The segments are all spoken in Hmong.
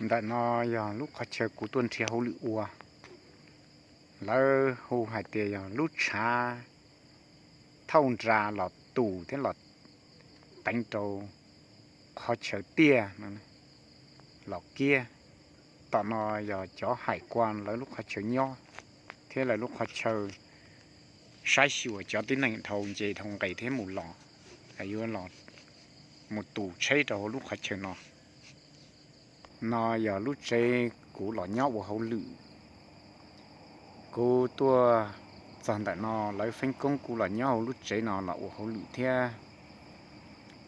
Ntawm no yog lub qhov chaw kuv tuaj nrhiav hauj lwm ua. Lawv hu hais tias yog lub tshav thauj nra los tus thiab los teev rau qhov chaw tiaj los kiab. Tom no yog cov hais kua lawv lub qhov chaw nyob thiab lawv lub qhov chaw saib xyuas cov tib neeg dhau nce dhau nqes thiab mus los, yuav los mus tus tsheb rau hauv lub qhov chaw no. No yog lub tsev kuv los nyob ua hauj lwm. Kuv tuaj txog ntawm no lawv feeb koob kuv los nyob hauv lub tsev no los ua hauj lwm thiab.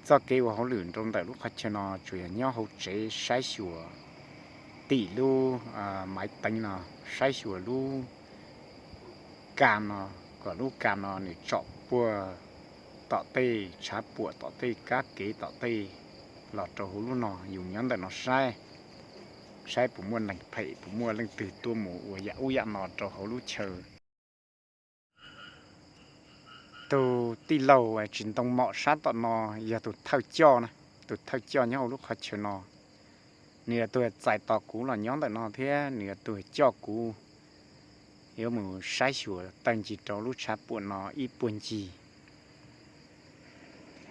Txoj kev ua hauj lwm rau ntawm lub qhov chaw no tsuas yog nyob hauv tsev saib xyuas tim lub maiv teev no, saib xyuas lub kam no, kom lub kam no nws tsom puag tom tej tshav puam, tom tej kab kev, tom tej los rau hauv lub no, yus nyob ntawm no saib, saib puas muaj neeg phem, puas muaj leej twg tuaj mus ua yam ub yam no rau hauv lub chaw. Tus tij laug tsis ntoo mom sab tom no yog tus thawj coj na, tus thawj coj nyob hauv lub qhov chaw no. Nws yog tus txais tos kuv los nyob ntawm no thiab nws yog tus coj kuv yuav mus saib xyuas tag ncig rau lub tshav puam no ib puag ncig.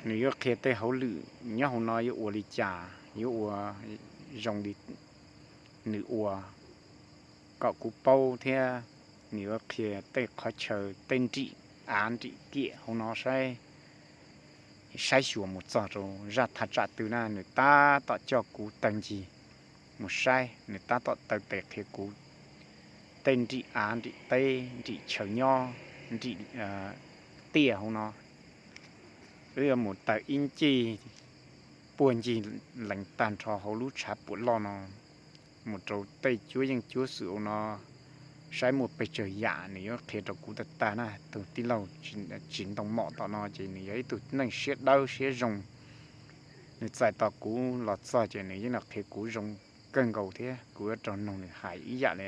Nws yuav qhia tej hauj lwm nyob hauv no yuav ua li cas, yuav ua zoo li nws ua kom kuv paub thiab. Nws yuav qhia tej qhov chaw, tej nrim av nrim kiam hauv no saib, saib xyuas mus txog rau zaj thaj tsam twg na, nws tab tom coj kuv tag ncig mus saib, nws tab tom taw tes qhia kuv tej nrim av nrim teb nrim chaw nyob, nrim tiaj hauv no. Wb yuav mus taw ib ncig puag ncig lees tag nrho hauv lub tshav puam loj no mus rau tej cuab yeej cuab xwm hauv no, saib muaj pes tsawg yam nws yuav qhia rau kuv tag tag na. Tus tij laug tsis ntoo mom tom no ces nws yog ib tug neeg siab dawb siab zoo. Nws txais tos kuv los txog ces nws yeej los qhia kuv zoo kawg nkaus thiab kuv yuav raug noog nws hais ib yam li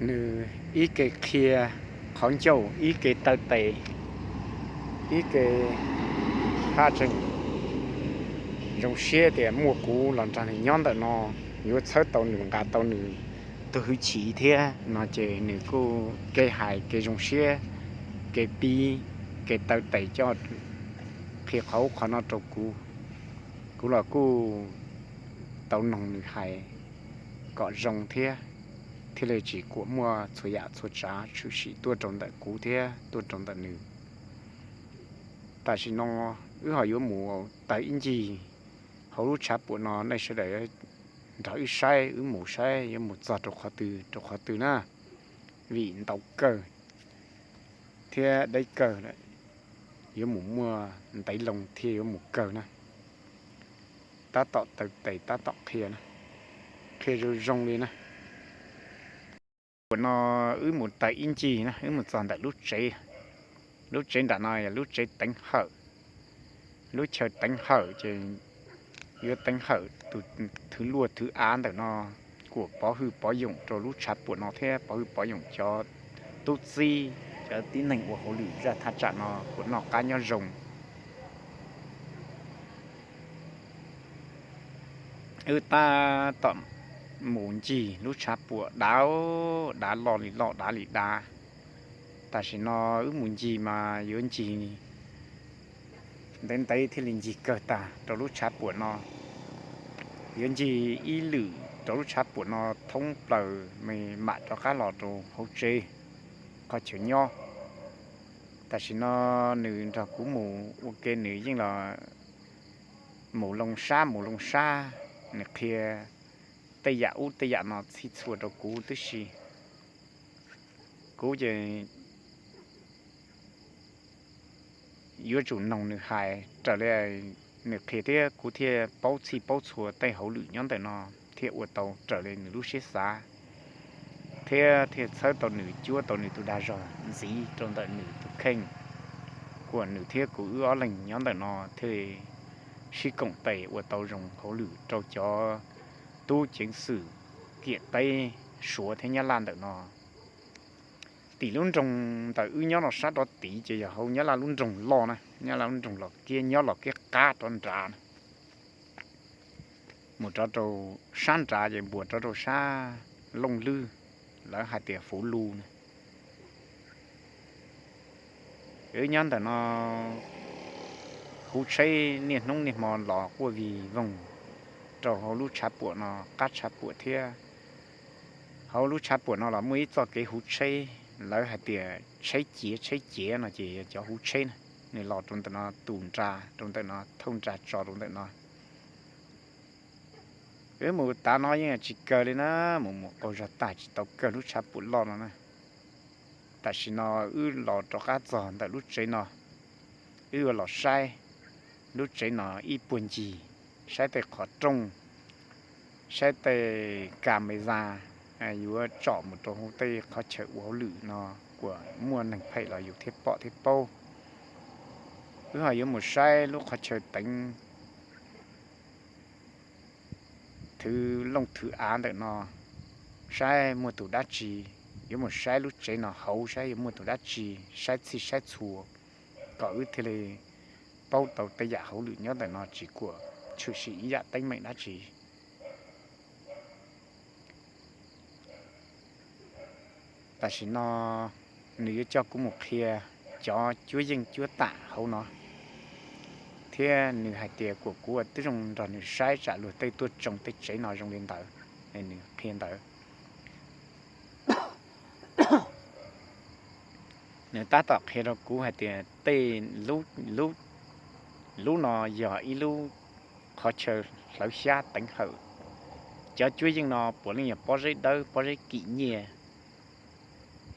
nws ib ke qhia qhov ncauj, ib ke taw tes, ib ke haj tseem zoo siab tias muaj kuv los nrog nws nyob ntawm no, yuav txhawb tau nws, nqa tau nws tus hwj chim thiab no ces nws kuj kev hais kev zoo siab, kev pib, kev taw tes coj qhia qhov ub qhov no rau kuv. Kuv los kuj tau noog nws hais kom zoo thiab, thiaj li tsis kuam muaj txhua yam txhua tsav tshwm sim tuaj rau ntawm kuv thiab tuaj rau ntawm nws. Tam sim no wb ho yuav mus taw ib ncig hauv lub tshav puam no, nej sawv daws nrog wb saib, wb mus saib yuav mus txog rau qhov twg rau qhov twg na, vim ntau kawg thiab deb kawg, yuav mus muaj ntev loo thiaj yuav mus kawg na. Tab tom taw tes tab tom qhia, qhia zoo zoo li na. Ua no wb mus taw ib ncig na, wb mus txog ntawm lub tsev. Lub tsev nram no yog lub tsev teev hawm. Lub chaw teev hawm ces yuav teev hawm tus thwv luaj thwv av ntawm no, kuas pov hwj pov yoom rau lub tshav puam no thiab pov hwj pov yoom cov tub txib, cov tib neeg ua hauj lwm zaj thaj tsam no kuas noj qab nyob zoo. Wb tab tom mus ncig lub tshav puam dav, dav loj li loj dav li dav. Tam sim no wb mus ncig mas yuav ncig ntev ntev thiaj li ncig kawg tag rau lub tshav puam no. Yuav ncig ib lwm rau lub tshav puam no thoob plaws me mam rov qab los rau hauv tsev, qhov chaw nyob. Tam sim no nws nrog kuv mus ua ke, nws yeej los mus loo sab mus loo sab, nws qhia tej yam ub tej yam no txhij txhua rau kuv tib si. Kuv ces yuav tsum noog nws hais raws li nws qhia thiab kuv thiaj paub txhij paub txhua tej hauj lwm nyob ntawm no, thiaj ua tau raws li nws lub siab xav, thiab thiaj txhawb tau nws, cuab tau nws tus dag zog ntxiv rau ntawm nws tus kheej, kuas nws thiab kuv wb ob leeg nyob ntawm no thiaj li sib koom tes ua tau zoo hauj lwm rau cov tub ceev xwm kiam teb Suav thiab Nyab Laj ntawm no. Tim lub nroog ntawm wb nyob no sab rov tid ces yog hauv Nyab Laj lub nroog loj na, Nyab Laj lub nroog Los Kiab, nyob Los Kiab qab rov nrad na. mus rov rau sab nrad ces npuas rov rau sab Looj Lwb, lawv hais tias Fuv Lu na. Wb nyob ntawm no huv tsheb niaj hnub niaj hmo los quaj vig voog rau hauv lub tshav puam no, qab tshav puam thiab. Hauv lub tshav puam no los muaj ib txoj kev huv tsheb, lawv hais tias tsheb ciav tsheb ciav no ces yog cov huv tsheb na, nws los rau ntawm no tus nra rau ntawm no, thauj nra tso rau ntawm no. Wb mus tav no yeej tsis kawg li na, mus mus qaug zog tag tsis tau kawg lub tshav puam loj no na. Tam sim no wb los rov qab txog ntawm lub tsev no, wb yuav los saib lub tsev no ib puag ncig, saib tej qhov rooj, saib tej camera yuav tsom mus rau hauv tej qhov chaw ua hauj lwm no, kuas muaj neeg phem los yus thiaj pom thiaj paub. Wb ho yuav mus saib lub qhov chaw teev thwv looj thwv av ntawm no, saib muaj tus dab tsi, yuav mus saib lub tsev no hauv saib yuav muaj tus dab tsi, saib txhij saib txhua, kom wb thiaj li paub tau tej yam hauj lwm nyob ntawm no tsis kuam tshwm sim ib yam teeb meem dab tsi. Tam sim no nws yuav coj kuv mus qhia cov cuab yeej cuab tam hauv no, thiab nws hais tias kuas kuv ua tib zoo nrog nws saib tsam luag tej tuaj tsoo tej tsev no zoo li ntawd, nws qhia ntawd. Nws tab tom qhia rau kuv hais tias tej lub, lub no yog ib lub qhov chaw hlawv xyab teev hawm. Cov cuab yeej no puav leej yog pob zeb dawb pob zeb kim nyiaj,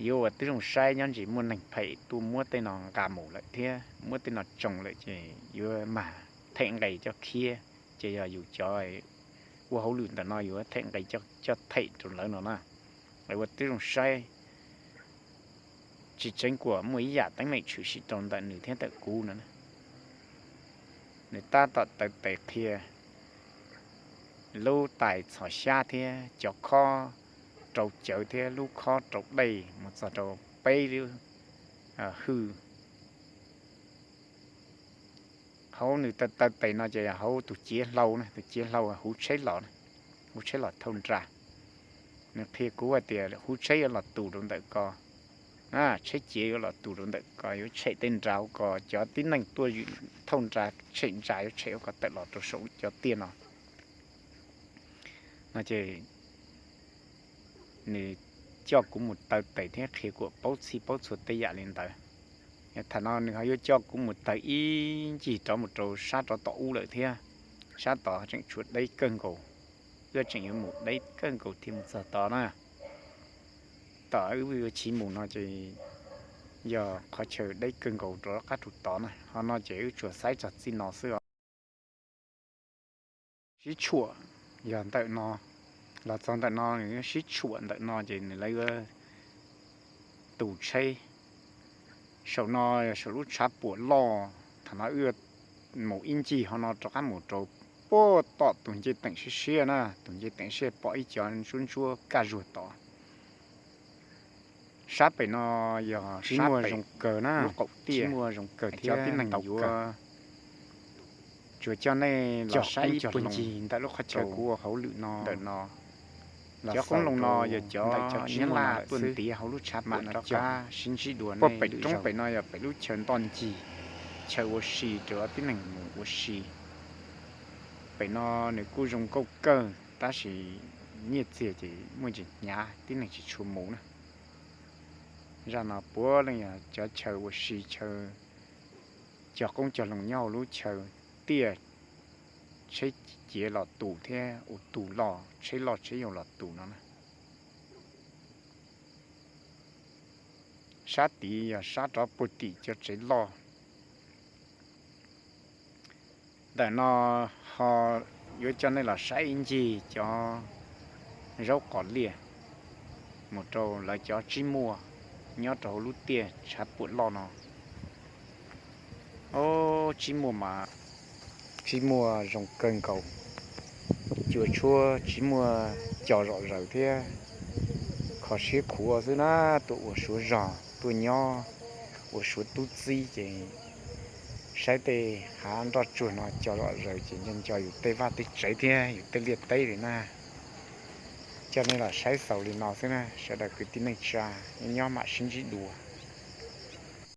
yuav ua tib zoo saib nyob ntsis muaj neeg phem tuaj muab tej no nqa mus lawm thiab muab tej no tsoo lawm ces yuav mag them nqes coj khiav, ces yog yus cov ua hauj lwm ntawm no yuav them nqes coj them rau lawv no na. Lawv ua tib zoo saib tsis tseev kuas muaj ib yam teeb meem tshwm sim rau ntawm nws thiab ntawm kuv no. Nws tab tom taw tes qhia lub tais txhos xyab thiab cov khob rau cawv thiab lub khob rau dej mus txog rau peb lub hwj. Hauv nws taw taw tes no ces hauv tus ciav hlau na, tus ciav hlau huv tsheb los, huv tsheb los thauj nra. Nws qhia kuv hais tias huv tsheb yuav los tus rau ntawm ko, tsheb ciav yuav los tus rau ntawm ko, yuav tshem tej nra hauv ko, cov tib neeg tuaj thauj nra tshem nra yuav tshem hauv ko tawm los rau saum cov tiaj no. No ces nws coj kuv mus taw tes thiab qhia kuas paub txhij paub txhua tej yam li ntawd. Tham no nws ho yuav coj kuv mus taw ib ncig rov mus rau sab rov tom ub lawm thiab. Sab tod tseem tshuav deb kawg nkaus, wb tseem yuav mus deb kawg nkaus thiaj mus txog tod na. Tom wb yuav chiv mus no ces yog qhov chaw deb kawg nkaus rov qab rau tod na. Ho no ces wb tsuas saib txog txij no xwb os. Sib tshuam yog ntawm no, los txog ntawm no nws sib tshuam ntawm no ces nws lawv yuav tus tsheb. Saum no yog saum lub tshav puam loj, thaum no wb mus ib ncig ho no rov qab mus rau puag tom tus ncej teem siab siab na, tus ncej teem siab pom ib cov ntsuab ntsuab kaj zuag tod. Sab pem no yog sib muaj zoo kawg na, lub qaum tiaj, sib muaj zoo kawg thiab cov tib neeg yuav, tsuas coj nej los saib ib puag ncig ntawm lub qhov chaw kuv ua hauv lwm no ntawm no. Cov qoob loo no yog cov nyab laj tuaj ntiav hauv lub tshav puam no rov qab sib ntsib dua. Puag pem roob pem no yog pem lub chaw ntoj ncig, chaw ua si rau tib neeg mus ua si. Pem no nws kuj zoo nkauj kawg tab sis nyiaj txiag ces muaj ntsis hnyav tib neeg tsis tshua mus na. Zaj no puav leej yog cov chaw ua si, chaw cog qoob cog loo nyob hauv lub chaw tiaj, tsheb ciav los tus thiab ua tus loj, tsheb loj tsheb yau los tus no na. Sab tid yog sab rov puag tim cov tsev loj. Ntawm no ho yuav coj nej los saib ib ncig cov zaub qos liaj mus rau lawv cov tsib muaj nyob rau hauv lub tiaj tshav puam loj no. Ob, tsib muaj mas tsib muaj zoo kawg nkaus, cua tshuab tsib muaj co zom zaws thiab kho siab khuav xwb na. Tuaj ua suav zog tuaj nyob ua suav tub txib ces Saib tej hav nroj tsuag no co zom zaws ces nco nco yus tej vaj tej tsev thiab yus tej liaj teb li na. Coj nej los saib xaus li no xwb na sawv daws kwv tij neej tsa, nyob nyob mam sib ntsib dua.